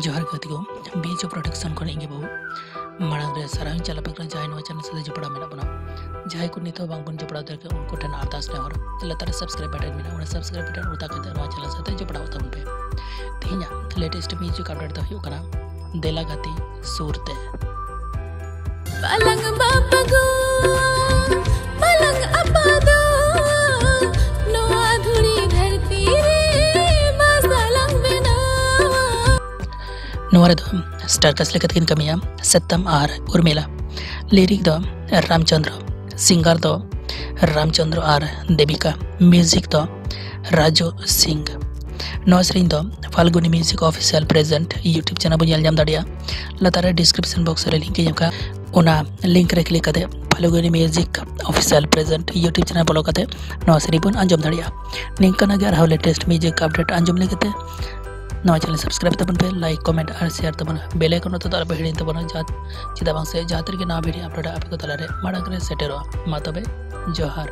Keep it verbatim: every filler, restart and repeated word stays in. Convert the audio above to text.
ᱡᱚᱦᱟᱨ ᱜᱟᱛᱮ ᱠᱚ, ᱵᱤ ᱮᱭᱤᱪ ᱳ production ᱠᱷᱚᱱ ᱤᱧ ᱜᱮ ᱵᱟᱹᱵᱩ᱾ ᱢᱟᱲᱟᱝ ᱨᱮ ᱥᱟᱨᱦᱟᱣ ᱤᱧ ᱪᱟᱞ ᱟᱯᱮ ᱠᱟᱱᱟ ᱡᱟᱦᱟᱸᱭ ᱱᱚᱣᱟ channel ᱥᱟᱶᱛᱮ ᱡᱚᱯᱲᱟᱣ ᱢᱮᱱᱟᱜ ᱵᱚᱱᱟ᱾ ᱡᱟᱦᱟᱸᱭ ᱠᱚ ᱱᱤᱛ ᱦᱚᱸ ᱵᱟᱝ ᱵᱚᱱ ᱡᱚᱯᱲᱟᱣ ᱫᱟᱲᱮ ᱠᱟᱱᱟ, ᱩᱱᱠᱩ ᱴᱷᱮᱱ ᱟᱨᱫᱟᱥ ᱱᱮᱦᱚᱨ, ᱞᱟᱛᱟᱨ ᱨᱮ subscribe button ᱢᱮᱱᱟᱜᱼᱟ, ᱚᱱᱟ subscribe button ᱚᱛᱟ ᱠᱟᱛᱮ ᱱᱚᱣᱟ channel ᱥᱟᱶᱛᱮ ᱡᱚᱯᱲᱟᱣ ᱛᱟᱵᱚᱱ ᱯᱮ᱾ ᱛᱮᱦᱮᱧᱟᱜ latest music update ᱫᱚ ᱦᱩᱭᱩᱜ ᱠᱟᱱᱟ ᱫᱮᱞᱟ ᱜᱟᱛᱮ ᱥᱩᱨ ᱛᱮ᱾ ᱵᱟᱞᱟᱝ ᱵᱟᱯᱟᱜᱚ, ᱵᱟᱞᱟᱝ ᱟᱯᱟᱫᱚ, ᱱᱚᱣᱟ ᱫᱷᱩᱲᱤ ᱫᱷᱟᱹᱨᱛᱤ ᱨᱮ ᱵᱟᱥᱟ ᱞᱟᱝ ᱵᱮᱱᱟᱣᱟ᱾ ᱱᱚᱣᱟ ᱨᱮᱫᱚ star cast ᱞᱮᱠᱟᱛᱮ ᱠᱤᱱ ᱠᱟᱹᱢᱤᱭᱟ ᱥᱮᱛᱟᱢ ᱟᱨ ᱩᱨᱢᱤᱞᱟ᱾ Lyric ᱫᱚ ᱨᱟᱢᱪᱚᱸᱫᱽᱨᱚ, singer ᱫᱚ ᱨᱟᱢᱪᱚᱸᱫᱽᱨᱚ ᱟᱨ ᱫᱮᱵᱤᱠᱟ, music ᱫᱚ ᱨᱟᱡᱩ ᱥᱤᱝ᱾ ᱱᱚᱣᱟ ᱥᱮᱨᱮᱧ ᱫᱚ Falguni Music Official Present YouTube channel ᱵᱚᱱ ᱧᱮᱞ ᱧᱟᱢ ᱫᱟᱲᱮᱭᱟᱜᱼᱟ᱾ ᱞᱟᱛᱟᱨ ᱨᱮ description box ᱨᱮ link ᱤᱧ ᱮᱢ ᱠᱟᱜᱼᱟ, ᱚᱱᱟ link ᱨᱮ click ᱠᱟᱛᱮ Falguni Music Official Present YouTube channel ᱵᱚᱞᱚ ᱠᱟᱛᱮ ᱱᱚᱣᱟ ᱥᱮᱨᱮᱧ ᱵᱚᱱ ᱟᱸᱡᱚᱢ ᱫᱟᱲᱮᱭᱟᱜᱼᱟ᱾ ᱱᱤᱝᱠᱟᱱᱟᱜ ᱜᱮ ᱟᱨᱦᱚᱸ latest music update ᱟᱸᱡᱚᱢ ᱞᱟᱹᱜᱤᱫ ᱛᱮ ᱱᱚᱣᱟ channel subscribe ᱛᱟᱵᱚᱱ ᱯᱮ, like, comment ᱟᱨ share ᱛᱟᱵᱚᱱ, bell icon ᱚᱛᱟ ᱫᱚ ᱟᱞᱚᱯᱮ ᱦᱤᱲᱤᱧ ᱛᱟᱵᱚᱱᱟ, ᱡᱟᱦᱟᱸ ᱪᱮᱫᱟᱜ ᱵᱟᱝ ᱥᱮ ᱡᱟᱦᱟᱸ ᱛᱤ ᱨᱮᱜᱮ ᱱᱟᱣᱟ video upload ᱟᱯᱮ ᱠᱚ ᱛᱟᱞᱟᱨᱮ ᱢᱟᱲᱟᱝ ᱨᱮ ᱥᱮᱴᱮᱨᱚᱜᱼᱟ᱾ ᱢᱟ ᱛᱚᱵᱮ, ᱡᱚᱦᱟᱨ᱾